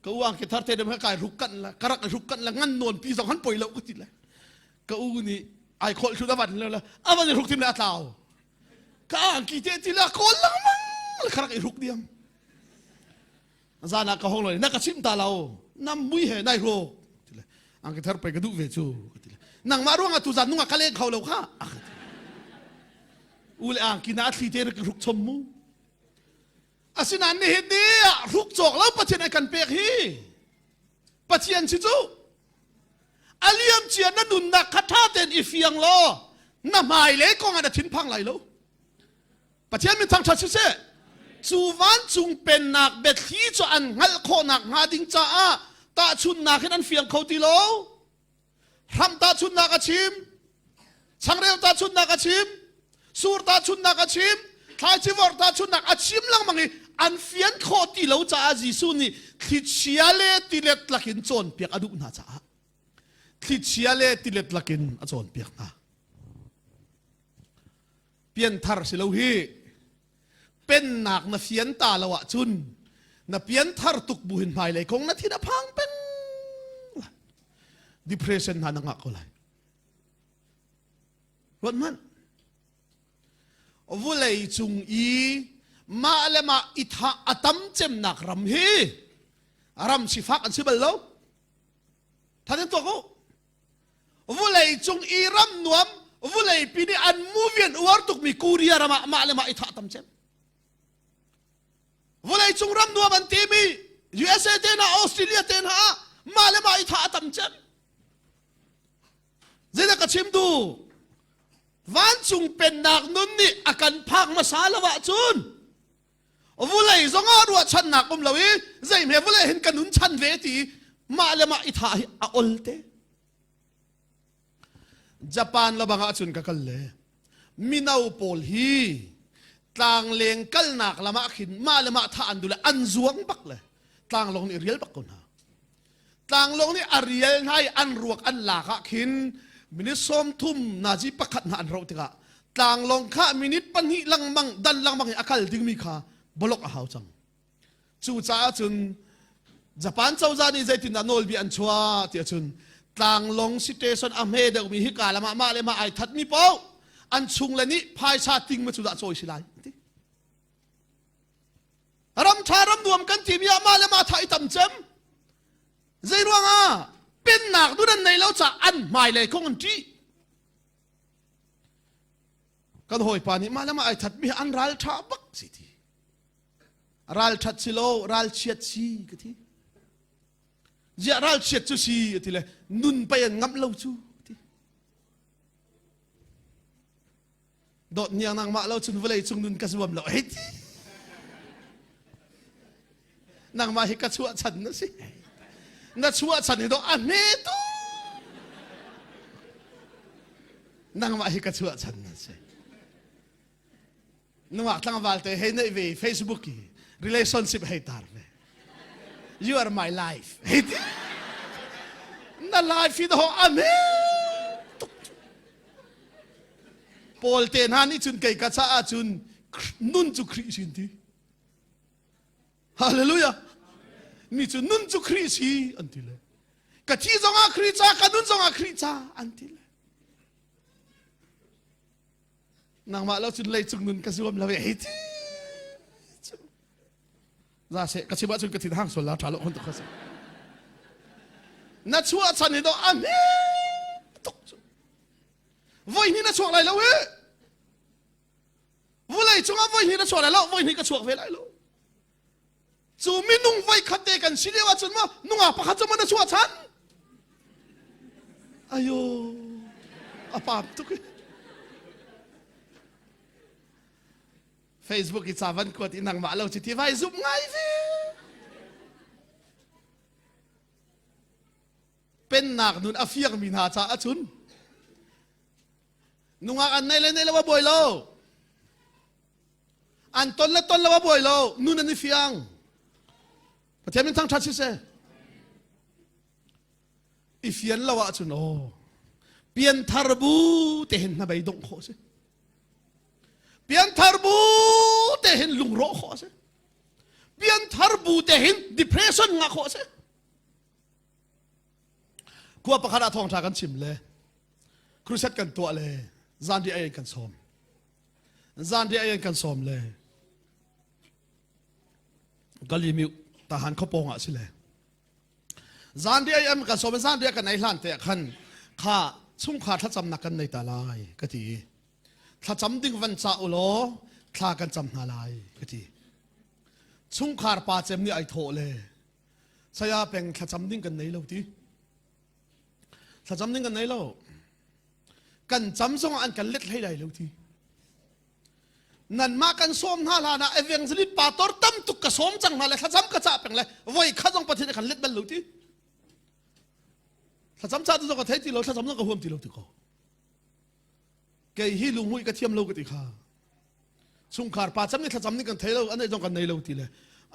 ka u angki thar te dem kai hruk kan la ka rak i hruk kan la ngan nawn pi zong han poi lo ka ti le ka u nih ai khol thlu avan le avan i hruk tim le a tlau ka angki te ti la kawl lengmang ka rak i hruk diam zan ah ka hong lo na ka chim ta lo nam mui he nai ro tile ang ke thar pe ka duh ve chu tile nangmah ruangah tu zan nungah ka leng kho lo kha u le ang kina thli te ka hruk chom mu asinain nihin ni ah hruk cawk lo pathian ai kan pek hi pathian si cu aliam cia na nunnak kha tha tein i fiang law na hmai le kong ah na thinphang lai lo Pathian min thangṭhat siseh cu vancung pennak biathli cu an hngalh khawhnak hnga ding caah tahchunhnak in an fiang kho ti lo. Hram tahchunhnak a chim, changreu tahchunhnak a chim, sur tahchunhnak a chim, thlaici vorh tahchunhnak a chim lengmang i an fian khawh ti lo caah Jesuh nih thlichia le tilet lakin cawnpiak a duh hna caah thlichia le tilet lakin a cawnpiak hna. Pianthar si lo hi pennak na fian ta lo ahcun na pianthar tuk bu hin hmailei kong na thin a phang peng depression hna na ngah ko lai ruat hmanh. Vulei cung i mah le mah i thah a tam cemnak ram hi ram sifak an si bal lo. Than in tuak u. Vulei cung i ram nuam vulei pi nih an movie an uar tukmi Korea ram ah mah le mah i thah tam cem. Vulei cung ram nuam an timi USA te hna Australia te hna ah mah le mah i thah a tam cem. Zeidah ka chim duh? Vancung pennak nun nih a kan phak hmasa lo ahcun vulei zongah ruahchannak um lo i zeihme vulei hin ka nun chan ve ti mah le mah i thah hi a ol te. Japan labang ahcun ka kal le mino pawl hi tlangleng kalnak lam ah khin mah le mah thah an duh le an zuang bak le tlanglawng nih rial bak ko hna. Tlanglawng nih a rial hna i an ruak an lak ah khin minute 30 nazi pakhat hna an roh tikah tlanglawng kha minute pahnih lengmang dan lengmang i a kal dingmi kha bolok a hau cang. Cucaah cun Japan cozah nih zeitindah nawlbia an chuah tiah cun tlanglawng station a hme deuhmi hika lam ah mah le mah ai thatmi paoh an chung le nih phaisa ting ma cu dah cawi si lai ti. Ram ṭha ram nuam kan timi ah mah le mah tha i tam cem. Zei ruangah pennak dun an nei lo caah an hmailei kong an ṭih. Kan hawipa nih mah le mah ai thatmi an ral ṭha bak si ti. Ral ṭhat si lo, ral chiat si ka ti. Ziah ral chiat cu si ti le nun pei an ngamh lo cu ti. Dawt niang nangmah lo cun vawlei cung nun ka zuam lo hei ti. Nangmah hi ka chuah chan na si. Na chuah chan hi dawh a hme tu. Nangmah hi ka chuah chan na si. Nungak tlangval te hei neih ve Facebook i relationship hei tar ve. You are my life. Hei ti. Na life hi dawh a hme tuk. Paul te hna nih cun kei ka caah cun nun cu Khrih sin ti. Hallelujah. Mi cu nun cu Khrih si an ti le. Ka thi zongah Khrih ca, ka nun zongah Khrih ca an ti le. Nangmah lo cun leicung nun ka zuam lo hei ti. Za se ka chim ahcun ka thin hang sual la ṭha lo hun tuk kha si. Na chuah chan hi do a hme tuk cu. Voi hnih na chuak lai lo i. Vulei cungah voi hnih na chuak lai lo, voi hnih ka chuak ve lai lo. Cu minung voi khat te kan si lio ahcun maw nungak pakhat cu maw na chuah chan? Ayo, a pam tuk i. Facebook i ca van kuat i nangmah lo ci ti vai zumh ngai ve. Pennak nun a fiangmi hna caah cun nungak an nei le nei lo a buai lo. An ton le ton lo a buai lo. Nun an i fiang. Pathian min thangṭhat siseh. I fian lo ahcun aw pianthar bu te hin hnabei dongh khawh si. Pianthar bu te hin lungrawh khawh a si. Pianthar bu te hin depression ngah khawh a si. Khua pakhat ah thawngṭha kan chim le crusade kan tuah le zanriah ei kan sawm. Zanriah ei kan sawm le Galimiu tahan khuapawng ah si le zanriah ei an kan sawm zanriah kan ei hlan te ah khan kha chungkhar thlacamnak kan nei ta lai ka ti thlacam ding van ca u law thla kan cam hna lai ka ti chungkhar pa cem nih ai thawh le saya peng thlacam ding kan nei lo ti thlacam ding kan nei lo kan cam zong an kan let hlei lai lo ti nanmah kan sawm hna hlan ah evangelist pastor tam tuk ka sawm cang hna le thlacam ka cah peng le voi khat zong Pathian kan let bal lo ti thlacam cah tu zong ka thei ti lo thlacam zong ka huam ti lo ti ko kei hi lunghmuih ka thiam lo ka ti kha chungkhar pa cam ni thlacam ni kan thei lo an ei zong kan nei lo ti le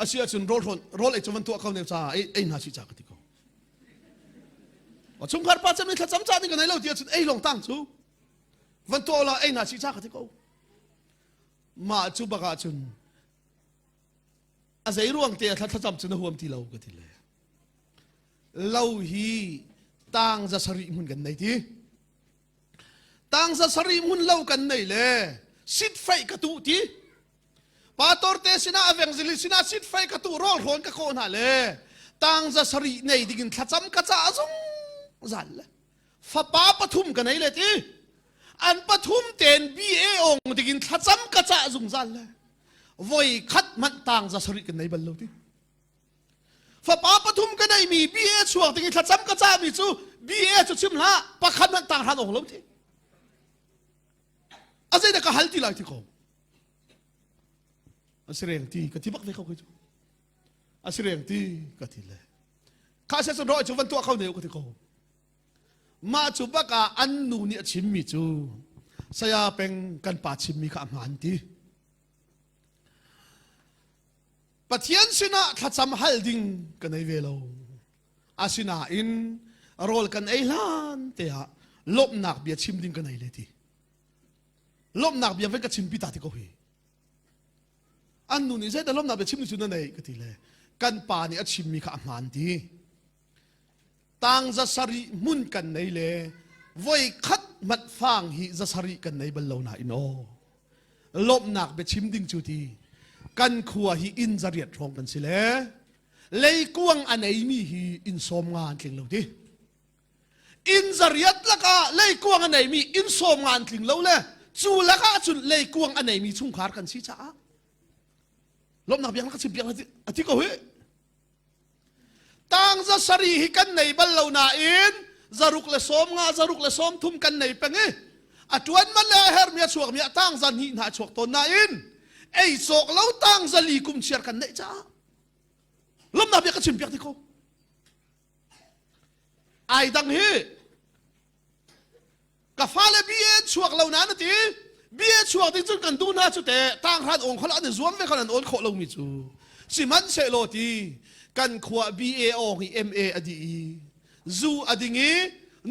asi ahcun rawl hrawn rawl ei cu van tuah ko ne ca ei ei hna si ca ka ti ko chungkhar pa cam ni thlacam ca ni kan nei lo ti ahcun ei long tang cu van tuah la ei na si cha ka ti ko mah cu bak ah cun a zei ruang te thla thlacam cu na huam ti lo ka ti le lo hi tang za sarih hmun kan nei ti tang za sarih hmun lo kan nei le. Sitfeih ka tuh ti. Pastor te sinah evangelist sinah sitfeih ka tuh rawl hrawn ka kawh hna le tangza sarih nei dingin thlacam ka ca zungzal le fapa pathum ka nei le ti. An pathum ten BA ong dingin thlacam ka cah zungzal le voi khat hmanh tangza sarih kan nei bal lo ti. Fapa pathum ka neimi BA chuak ding i thlacam ka cahmi cu BA cu chim hlah pakhat hmanh tang hran ong lo ti. A zeidah ka hal ti lai ti ko. A si reng ti ka ti bak ve ko kai cu. A si reng ti ka ti le. Kha se cun roi cu van tuah kho ne ka ti ko. Mah cu bak ah an nu nih a chimmi cu saya peng kan pa chimmi kha a hmaan ti. Pathian sinah thlacam hal ding ka nei ve lo. Asinain rawl kan ei hlan te ah lawmhnak bia chim ding ka nei le ti. Lawmhnak bia vai ka chimpi ta ti ko hi. An nu nih zeidah lawmhnak bia chim cu na nei ka ti le kan pa nih a chimmi kha a hmaan ti. Tang za sarih hmun kan nei le voi khat hmanh fang hi za sarih kan nei bal lo nain aw. Lawmhnak biachim ding cu ti kan khua hi inn zariat hrawng kan si le leikuang a neimi hi inn sawm nga an tling lo ti. Inn zariat lakah leikuang a neimi inn sawm nga an tling lo le cu lakah cun leikuang a neimi chungkhar kan si caah lawmhnak biak ka chim piak a ti ko hi. Tang za sarih hi kan nei bal lo nain zaruk le sawm nga zaruk le sawm thum kan nei peng i a ṭuan man le a hermi a chuakmi a tang za hnih hna a chuak tawn nain ei cawk lo tang za li kum chiar kan neih caah lawmnak bia ka chim piak ti ko ai dang hi Ka fale BA chuak lo na na ti. BA chuak ding cun kan duh hna cu te tang hran ong khol an i zuam ve khan an awn khawh lomi cu. Sihmanhsehlaw ti kan khua BA ong i MA a dih i zu a ding i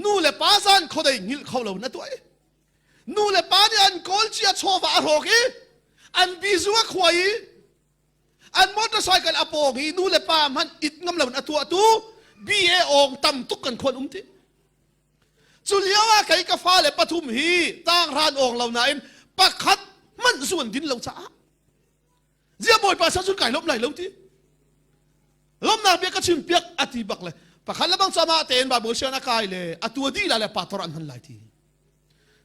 nu le pa zan khodei ngilh kho lo na tuah i nu le pa nih an kawl cia chawva a hrawk i an bizu a khuai i an motorcycle a pawng i nu le pa hmanh it ngam lo in a tuahtu BA ong tam tuk kan khuan um ti. Cu lio ah kei ka fale pathum hi tanghran awng lo nain pakhat hmanh zu an din lo caah zia bawipa sa cun kai lawm lai lo ti lawmnak bia ka chim piak a ti bak le pakhat le bang cama tein Bible sian a kai le a tua dih la le pator an hman lai ti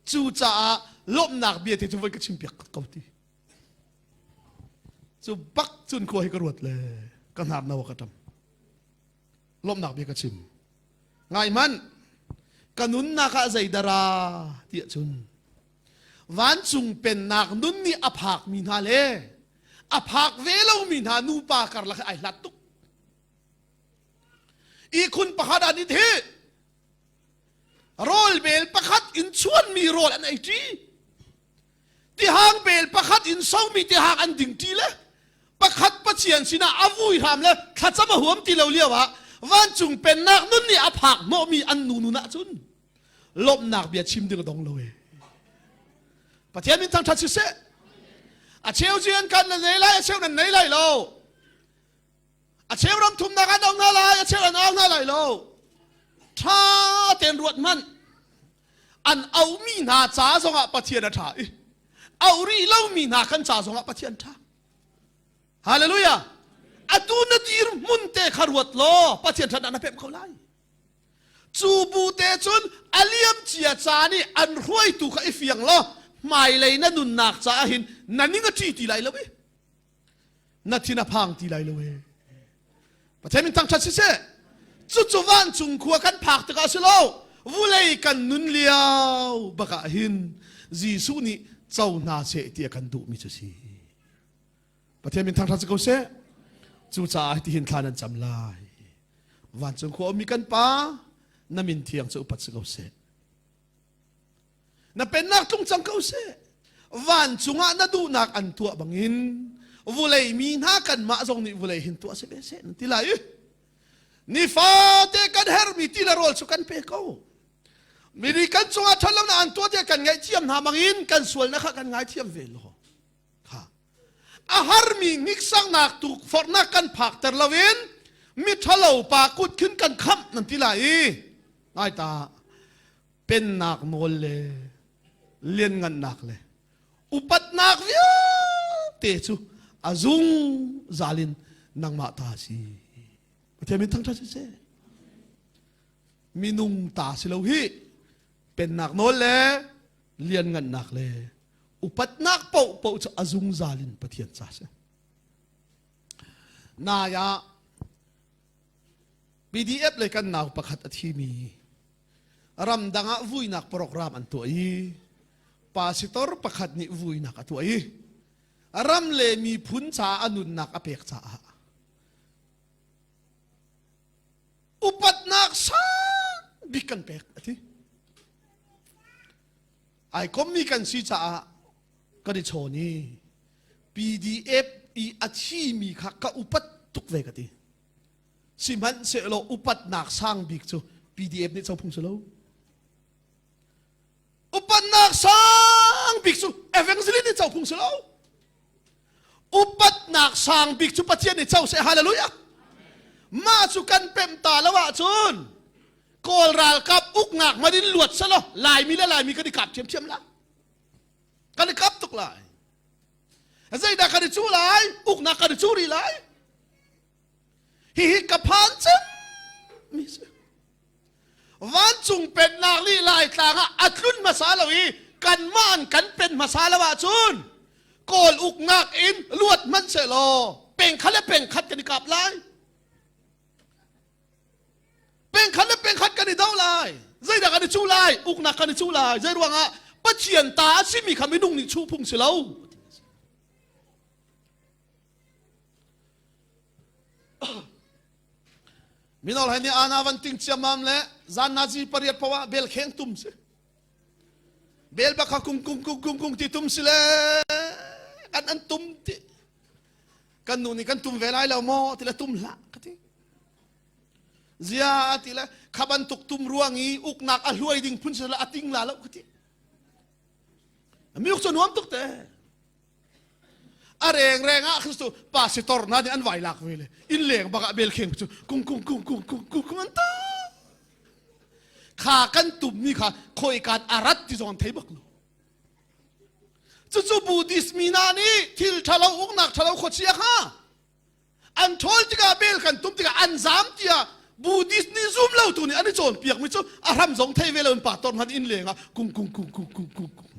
cu caah lawmhnak bia te cu voi ka chim piak ko ti cu bak cun khua hi ka ruat le ka hnar no ka ṭam lawmhnak bia ka chim Ngai hmanh, ka nunnak ah zeidara tiah cun vancung pennak nun nih a phakmi hna le a phak ve lomi hna nupa karlak hi ai hlat tuk. Ihkhun pakhat ah ni thi rawl bel pakhat in chuanmi rawl an ei ṭi. Tihang bel pakhat in somi tihang an ding ṭi le pakhat Pathian sinah a vui hram le thlacam a huam ti lo lio ah vancung pennak nun nih a phak hnawhmi an nu nun ahcun lawmhnak bia chim ding a dong lo e. Pathian min thangṭhat siseh. A cheu cu an kan nan nei lai, a cheu nan nei lai lo. A cheu ram thumnak an au hna lai, a cheu an au hna lai lo. Ṭha tein ruat hmanh. An auhmi hna ca zongah Pathian a ṭha i auh rih lomi hna kan ca zongah Pathian ṭha. Hallelujah! Atu na dir hmun te kha ruat law Pathian ṭhatnak na pemh ko lai. Cu bu te cun a liam cia ca nih an hruaitu kha i fiang law hmailei na nunnak caah hin na ning a ṭi ti lai lo i na thin a phang ti lai lo e Pathian min thangṭhat siseh cucu vancung khua kan phak tikah si lo vulei kan nun lio bakah hin Jesuh nih co hna seh ti a kan duhmi cu si Pathian min thangṭhat si ko seh cucaah hitihin thla nan cam lai vancung khua ummi kan pa na min thiang cu upat si ko seh Na pennak tlung cang ko seh. Vancung ah na duhnak an tuah bangin vulei mi hna kanmah zong nih vulei hin tuah si ve seh nan ti lai i nifate kan herhmi ti le rawl cu kan pe ko. Miri kan cungah ṭhatlonak an tuah tiah kan ngaihthiam hna bangin kan sualnak kha kan ngaithiam ve law. Kha. A harmi hniksaknak tukforhnak kan phakter loin miṭhalo pa kut khin kan khamh nan ti lai i ngai ta pennak nawl le lianngannak le Upatnak vialte cu a zungzal in nangmah ta si. Pathian min thangṭhat siseh. Minung ta si lo hi pennak nawl le lianngannak le upatnak paohpaoh cu a zungzal in Pathian ca si. Nai ah PDF le kan nau pakhat a thimi ramdang ah vuinak program an tuah i pastor pakhat nih vuinak a tuah i ram le miphun caah a nunnak a pek caah upatnak sang bik kan pek a ti. Ai kommi kan si caah kan i chawn i PDF i a thimi kha ka upat tuk ve ka ti. Sihmanhsehlaw upatnak sang bik cu PDF nih co phung si lo. Upatnak sang bik cu evangelist nih co phung si lo. Upatnak sang bik cu Pathian nih co seh hallelujah. Mah cu kan pemh ta lo ahcun Kawl ralkap uknak man in luat selaw Laimi le Laimi kan i kap ṭhiamṭhiam lai. Kan i kap tuk lai. Zeidah kan i cu lai? Uknak kan i cu rih lai. Hihi ka phan cem mi si. Vancung pennak nih Laitlang ah a tlun hmasa lo i kanmah an kan pen hmasa lo ahcun Kawl uknak in luat hmanh sehlaw pengkhat le pengkhat kan i kap lai. Pengkhat le pengkhat kan i do lai. Zeidah kan i cuh lai? Uknak kan i cuh lai. Zei ruangah Pathian ta a simi kha minung nih chuh phung si lo. Minol hai nih ana van ting ciammam le zan nazi pariat poah bel kheng tum si. Bel bak kha kung kung kung kung kung ti tum si le kan an tum ti. Kan nu nih kan tum ve lai lo maw ti le tum hlah ka ti. Zia ti le kha bantuk tum ruang i uknak a hluai ding phun si le a ting la lo ka ti. Mi uk cu nuam tuk te. A rengreng ah Kristu pasitor hna nih an vai lak ve le inn leng bak ah bel kheng cu kung kung kung kung kung kung kung an ta. Kha kan tummi kha khoikan a rat ti zong an thei bak lo. Cucu Buddhist mi hna nih thil ṭhalo uknak ṭhalo khuachia kha an ṭhawl tikah bel kan tum tikah an zam tiah Buddhist nih zum lo tu nih an i cawnpiak mi cu a hram zong thei ve lo in pastor hna inn leng ah kung kung kung kung kung kung kung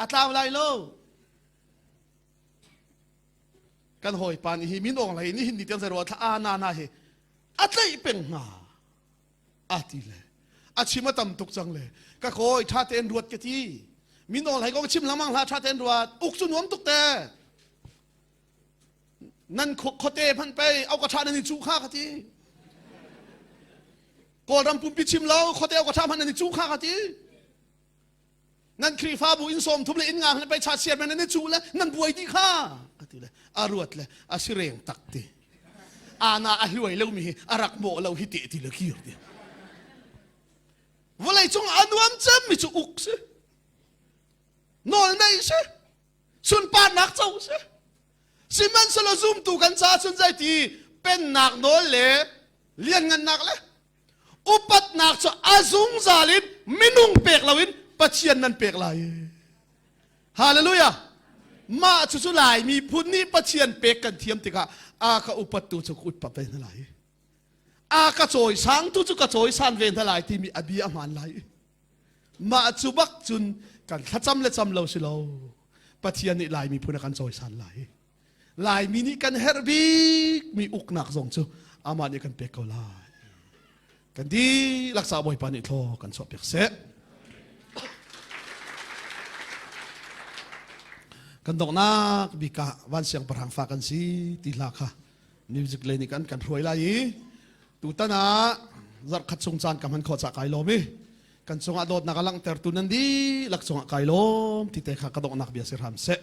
a tlau lai lo kan hawipa nih hi min awng lei nih hin ni tiang zei thla a na na hi a tlaih peng hna a ti le a chim a tam tuk cang le ka kawi tha tein ruat ka ti min awng lei kong chim lengmang hlah tha tein ruat uk cu nuam tuk te nan khuate hmanh pei au ka tha nan i cuh kha ka ti Kawlram pumpi chim lo khuate au ka tha hmanh nan i cuh kha ka ti nan Khrihfabu inn sawm thum le inn nga hmanh pei cha siar men nan i cuh le nan buai dih kha ka ti le a ruat le a si reng tak ti ana a hluai lo mi hi a rak mawh lo hi te ti le kir ti vawlei cung a nuam cem mi cu uk si nawl nei si sunparnak co si sihmanhsehlaw zumtu kan caah cun zeiti pennak nawl le lianngannak le upatnak cu a zungzal in minung pek loin Pathian nan pek lai hallelujah mah cu cu lai miphun nih Pathian pek kan thiam tikah a ka upattu cu ka utpat ve hna lai a ka cawisangtu cu ka cawisan ve hna lai timi a bia a hmaan lai Mah cu bak cun kan thlacam le cam lo si lo. Pathian nih Lai miphun a kan cawisan lai. Laimi nih kan herh bikmi uknak zong cu amah nih kan pek ko lai. Kan dihlak ca Bawipa nih thlaw kan chuahpiak seh. Kan donghnak bik ah van siangpahrang fa kan si ti hla kha music lei nih kan kan hruai lai i Tutan ah zarhkhat chung caan ka hman khawh cah kai lawm i kan cungah dawtnak a langhtertu nan dihlak cungah kai lawm ti te kha ka donghnak bia si hram seh.